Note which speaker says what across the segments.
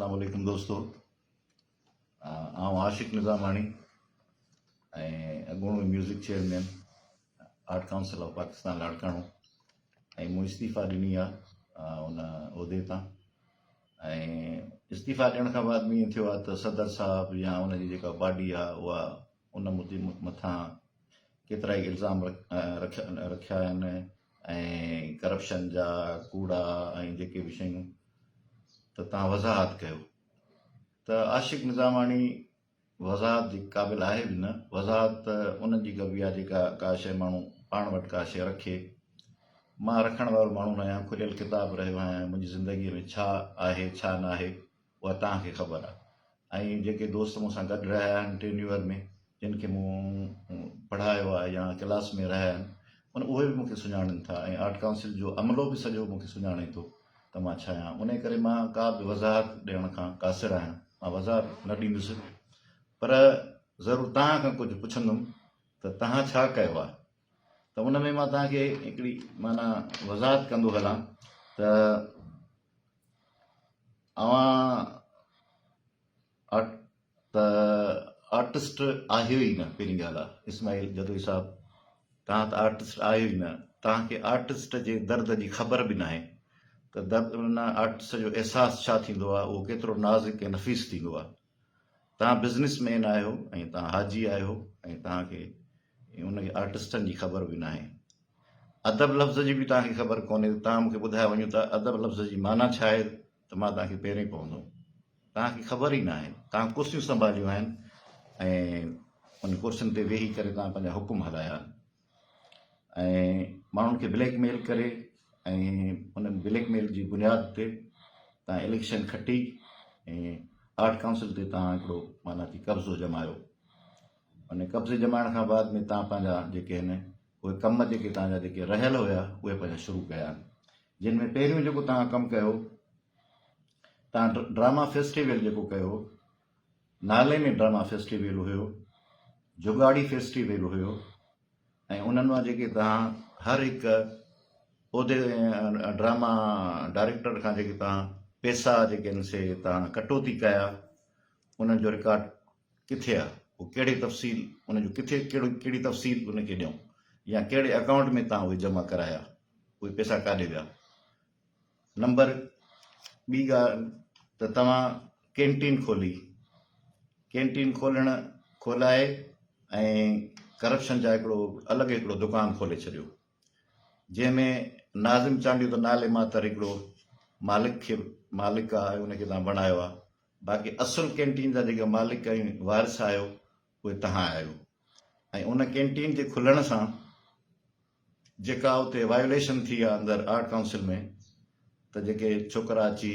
Speaker 1: اسلام عليڪم دوستو آئون عاشق نظاماڻي ۽ اڳوڻو music chairman art council of Pakistan Larkana ۽ مون استعيفا ڏني آ ان عهدي تان ۽ استعيفا ڏيڻ کان بعد ۾ ائين ٿيو آ ته صدر صاحب يا ان جي جيڪا باڊي آ اها ان منهنجي مٿان ڪيترا ئي الزام رکيا آهن ۽ ڪرپشن جا ڪوڙا ۽ جيڪي به شيون ته تان وضاحت ڪيو ته عاشق نظاماڻي وضاحت جي قابل آهي به نه وضاحت ته انهن جي ڪبي آهي جيڪا ڪا شيء ماڻهو پاڻ وٽ ڪا شيء رکي مان رکڻ وارو ماڻهو نه آهيان کليل ڪتاب رهيو آهيان منهنجي زندگيء ۾ ڇا آهي ڇا نه آهي اها توهان کي خبر آهي ۽ جيڪي دوست مون سان گڏ رهيا آهن ٽينيوئر ۾ جن کي مون پڙهايو آهي يا ڪلاس ۾ رهيا آهن ان اهي به مون کي سڃاڻن ٿا ۽ آرٽ ڪائونسل جو عملو به سڄو مون کي سڃاڻي ٿو ته مان ڇا آهيان ان ڪري مان ڪا به وضاحت ڏيڻ کان قاصر آهيان مان وضاحت نه ڏيندس پر ضرور توهان کان ڪجهه پڇندم ته توهان ڇا ڪيو آهي ته ان ۾ مان توهان کي هڪڙي معنيٰ وضاحت ڪندو هلان ته اوهان ته آرٽسٽ آهيو ئي نه پهرين ڳالهه آ اسماعيل جتوئي صاحب توهان ته آرٽسٽ آهيو ئي نه توهان کي آرٽسٽ جي درد جي خبر به ناهي ته درد ان آرٽسٽ جو احساس ڇا ٿيندو آ اهو ڪيترو نازڪ ۽ نفيس ٿيندو آ توهان بزنس مين آهيو ۽ توهان حاجي آهيو ۽ توهان کي ان آرٽسٽن جي خبر به ناهي ادب لفظ جي به توهان کي خبر ڪونهي ته توهان مون کي ٻڌايو وڃو ته ادب لفظ جي معنيٰ ڇا آهي ته مان توهان کي پيرين پوندم. توهان کي خبر ئي ناهي. توهان ڪرسيون سنڀاليون آهن ۽ ان ڪرسين تي ويهي ڪري توهان پنهنجا حڪم هلايا آهن ۽ ماڻهن کي بليڪ ميل ڪري ۽ ان بليڪ ميل جي بنياد تي توهان اليڪشن کٽي ۽ آرٽ ڪائونسل تي توهان هڪڙو معنيٰ ٿي قبضو ڄمايو. ان قبضي ڄمائڻ کان بعد ۾ توهان پنهنجا جيڪي آهن اهي ڪم جيڪي توهان جا جيڪي رهيل هيا اهي پنهنجا شروع ڪيا آهن جن ۾ پهريون جيڪو توهان ڪم ڪيو توهان ڊراما فيسٽيول جيڪو ڪيو نالي ۾ ڊراما فيسٽيول هيو جگاڙي فيسٽيول هيو ۽ انهن مان جيڪي توهان هر هڪ عهدي ڊراما ڊائريڪٽر کان جيڪي توهان پيسا جيڪي آهن سي توهان ڪٽوتي ڪيا انهن جو رڪارڊ ڪٿي آ اهو ڪهڙي تفصيل ان جو ڪٿي ڪهڙو ڪهڙي تفصيل ان کي ڏيون يا ڪهڙي اڪائونٽ ۾ تان اهي جمع ڪرايا اهي پيسا ڪاڏي ويا نمبر ٻي ڳالهه ته توهان ڪينٽين کولي ڪينٽين کولڻ کولائي ۽ ڪرپشن جا هڪڙو الڳ هڪڙو دڪان کولي ڇڏيو جنهن ۾ ناظم چانڊيو ته نالي ماتر هڪڙو مالڪ کي مالڪ آ ۽ ان کي توهان بڻايو آ باقي اصل ڪينٽين جا جيڪي مالڪ ۽ وارث آهيو اهي توهان آهيو ۽ ان ڪينٽين جي کلڻ سان جيڪا اتي وايوليشن ٿي آهي اندر آرٽ ڪائونسل ۾ ته جيڪي ڇوڪرا اچي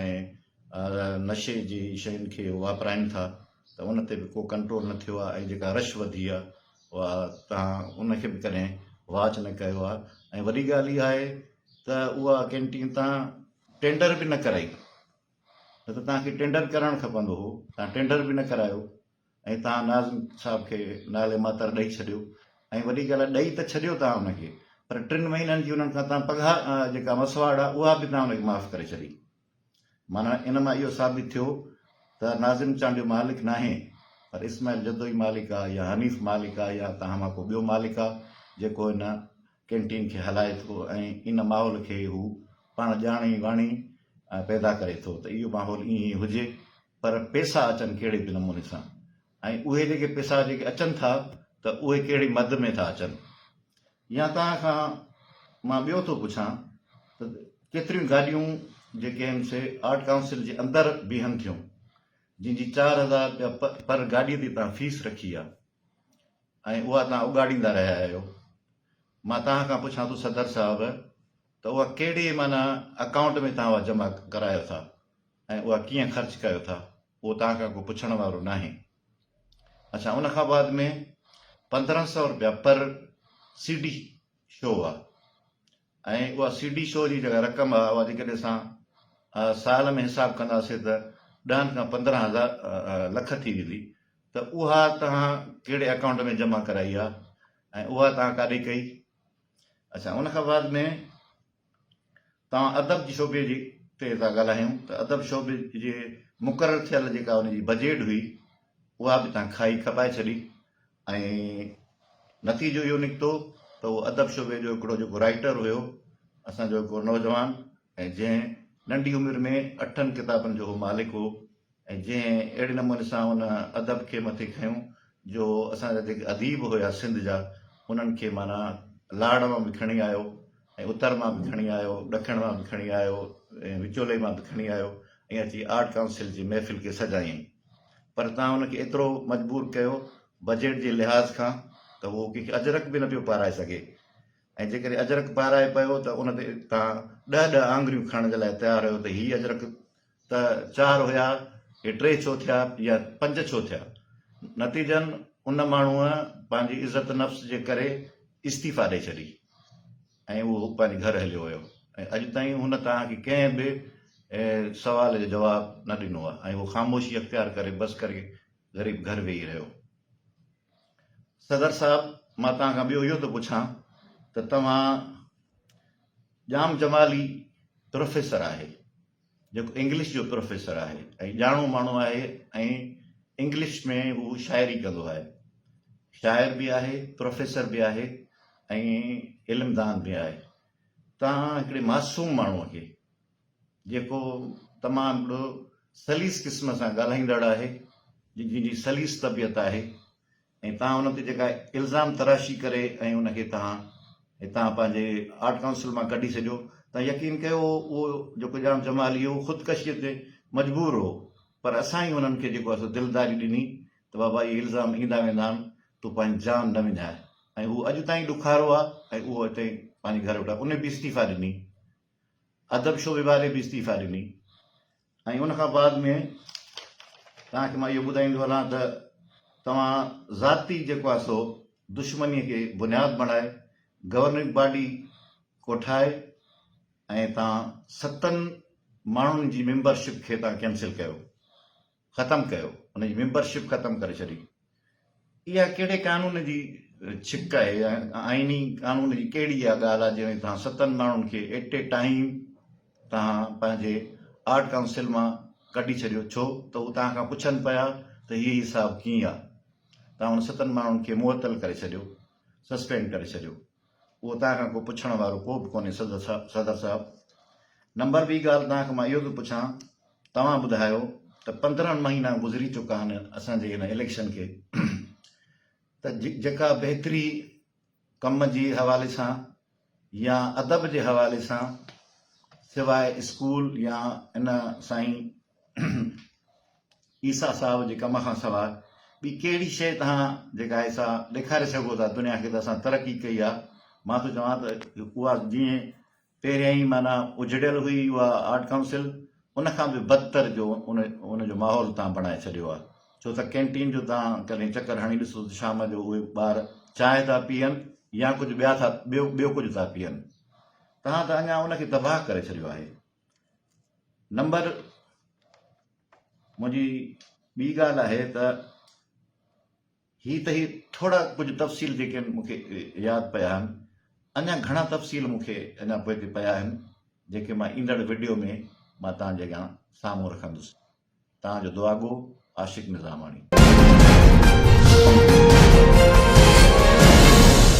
Speaker 1: ۽ نشي جي شين کي واپرائن ٿا ته ان تي به ڪو ڪنٽرول نه ٿيو آهي ۽ جيڪا رش وڌي آهي اها توهان ان کي به ڪڏهن واچ نه ڪيو آهي ۽ وڏي ڳالهه اها آهي ته اها ڪينٽين تان ٽينڊر به نه ڪرائي نه ته توهان کي ٽينڊر ڪرڻ کپندو هو، توهان ٽينڊر به نه ڪرايو ۽ توهان ناظم صاحب کي نالي ماتر ڏئي ڇڏيو ۽ وڏي ڳالهه آهي ڏئي ته ڇڏيو توهان ان کي پر ٽن مهينن جي انهن کان توهان پگهار جيڪا مسواڙ آهي اها به توهان ان کي معاف ڪري ڇڏي. معنيٰ ان مان اهو ثابت ٿيو ته ناظم چانڊيو مالڪ ناهي پر اسماعيل جتوئي مالڪ آهي يا حنيف مالڪ آهي يا توهان مان ڪو ٻيو مالڪ آهي جيڪو هن ڪينٽين کي هلائي ٿو ۽ ان ماحول کي هو پاڻ ڄاڻي واڻي پيدا ڪري ٿو ته اهو ماحول ائين ئي هجي پر پيسا اچن ڪهڙي به نموني سان ۽ اهي جيڪي پيسا جيڪي اچن ٿا ته اهي ڪهڙي مد ۾ ٿا اچن يا توهان کان مان ٻيو ٿو پڇان ته ڪيتريون گاڏيون جيڪي آهن سي آرٽ ڪائونسل جي اندر بيهن ٿيون جن جي 4000 رپيا پر گاڏي تي توهان فيس رکي آهي ۽ اها توهان اڳاڙيندا رهيا آهيو. مان توهان کان پڇان ٿو صدر صاحب ته اها ڪهڙي معنيٰ اڪائونٽ ۾ توهان اها جمع ڪرايو ٿا ۽ اها ڪيئن خرچ ڪيو ٿا اهو توهان کان ڪو پڇڻ وارو ناهي. اڇا ان کان بعد ۾ 15 سئو رپيا پر سي ڊي شو آ ۽ اها سي ڊي شو جي جيڪا رقم آهي اها جيڪڏهن اسان سال ۾ حساب ڪنداسين ته ڏهن کان 15 هزار لک ٿي ويندي ته اها توهان ڪهڙي اڪائونٽ ۾ جمع ڪرائي آهي ۽ اها توهان ڪاڏي ڪئي اڇا ان کان بعد ۾ توهان ادب جي شعبي جي تي ٿا ڳالهايون ته ادب شعبي جي مقرر ٿيل جيڪا ان جي بجيٽ هئي اها به توهان کائي کپائي ڇڏي ۽ نتيجو اهو نڪتو ته اهو ادب شعبي جو هڪڙو جيڪو رائيٽر هيو اسان جو هڪڙو نوجوان ۽ جنهن ننڍي عمر ۾ اٺن ڪتابن جو هو مالڪ هو ۽ جنهن اهڙي نموني سان ان ادب کي مٿي کنيو جو اسان جا جيڪي اديب هيا سنڌ جا انهن کي معنيٰ لاڙ مان به کڻي آيو ۽ اتر مان به کڻي آيو، ڏکڻ مان به کڻي آيو ۽ وچولي مان به کڻي آيو ۽ اچي آرٽ ڪائونسل جي محفل کي سجايائين. پر توهان ان کي ايترو مجبور ڪيو بجيٽ جي لحاظ کان ته هو ڪنهن کي اجرڪ به نه پيو پارائي سگهي ۽ جيڪڏهن اجرڪ پارائي پيو ته ان تي توهان ڏهه ڏهه آڱريون کڻڻ جي لاء تيار هيو ته هي اجرڪ ته چار هيا، هي ٽي ڇو ٿيا يا پنج ڇو ٿيا؟ نتيجن ان ماڻهوء پنهنجي عزت نفس جي ڪري استعيفا ڏئي ڇڏي ۽ اهو پنهنجي گهر هليو ويو ۽ اڄ تائين هن توهان کي ڪنهن به سوال جو جواب نه ڏنو آهي ۽ اهو خاموشي اختيار ڪري بس ڪري غريب گهر ويهي رهيو. صدر صاحب مان توهان کان ٻيو اهو ٿو پڇان ته توهان ڄام جمالي پروفيسر آهي جيڪو انگلش جو پروفيسر آهي ۽ ڄاڻو ماڻهو آهي ۽ انگلش ۾ هو شاعري ڪندو آهي. شاعر به آهي، پروفيسر به آهي ۽ علم دان به آهي. توهان هڪڙي معصوم ماڻهوء کي جيڪو تمام هڪڙو سليس قسم سان ڳالهائيندڙ آهي، جنهن جي سليس طبيعت آهي، ۽ توهان ان تي جيڪا الزام تراشي ڪري ۽ ان کي توهان هتان پنهنجي آرٽ ڪائونسل مان ڪڍي ڇڏيو ته يقين ڪيو اهو جيڪو ڄام جمالي هو خودڪشيء تي مجبور هو پر اسان ئي انهن کي جيڪو آهي سو دلداري ڏني ته بابا اهي الزام ايندا ويندا آهن تون پنهنجي جان نه وڃاء ۽ هو اڄ تائين ڏکارو آهي ۽ اهو اتي پنهنجي گهر ويٺو آهي ان به استعيفا ڏني ادب شعبي واري به استعيفا ڏني ۽ ان کان بعد ۾ توهان کي مان اهو ٻڌائيندو هلان ته توهان ذاتي جيڪو آهي سو دشمنيء کي بنياد بڻائي گورننگ باڊي ڪوٺائي ۽ توهان ستن ماڻهن جي ميمبرشپ کي توهان ڪينسل ڪيو ختم ڪيو ان جي ميمبرشپ ختم ڪري ڇڏي. اها ڪهڙي قانون جي ڇڪ آهي يا آئيني قانون جي ڪهڙي اها ڳالهه آهي جنهن ۾ توهان ستن ماڻهن کي ايٽ اي ٽائيم توهان پنهنجي آرٽ ڪائونسل مان ڪڍي ڇڏيو ڇو ته هو توهان کان پڇن پيا ته هي حساب ڪيئن آهي توهان ان ستن ماڻهن کي معطل ڪري ڇڏيو سسپينڊ ڪري ڇڏيو اهو توهان کان ڪو پڇڻ وارو ڪو به ڪونهي صدر صاحب. نمبر ٻي ڳالهه توهان کان مان اهو ٿو پڇان توهان ٻڌايو ته 15 مهينا گذري چڪا آهن اسان جي هن اليڪشن کي ته جيڪا بهتري ڪم جي حوالي سان يا ادب جي حوالي سان سواء اسڪول يا ان سائين عيسيٰ صاحب جي ڪم کان سواء ٻي ڪهڙي شيء توهان جيڪا آهي سا ڏيکاري سگهو ٿا دنيا کي ته اسان ترقي ڪئي آهي. مان ٿو چوان ته اها جيئن پهريائين معنيٰ اجڙيل هئي اها آرٽ ڪائونسل ان کان به بدتر جو ان جو ماحول توهان بڻائي ڇڏيو آهي. ڇو ته ڪينٽين جو توهان ڪڏهن چڪر هڻي ڏسو ته شام جو اهي ٻار چانهه ٿا پيئن يا ڪجهه ٻيا ٿا ٻيو ٻيو ڪجهه ٿا پيئن. توهان ته اڃا ان کي تباهه ڪري ڇڏيو آهي. نمبر منهنجي ٻي ڳالهه آهي ته هي ته هي ٿورا ڪجهه تفصيل جيڪي آهن مون کي ياد پيا آهن اڃا گهڻا تفصيل مون کي اڃا پوئتي پيا آهن جيڪي مان ايندڙ وڊيو ۾ مان توهان جي اڳيان سامهون رکندس توهان جو دعاگو عاشق نظاماڻي.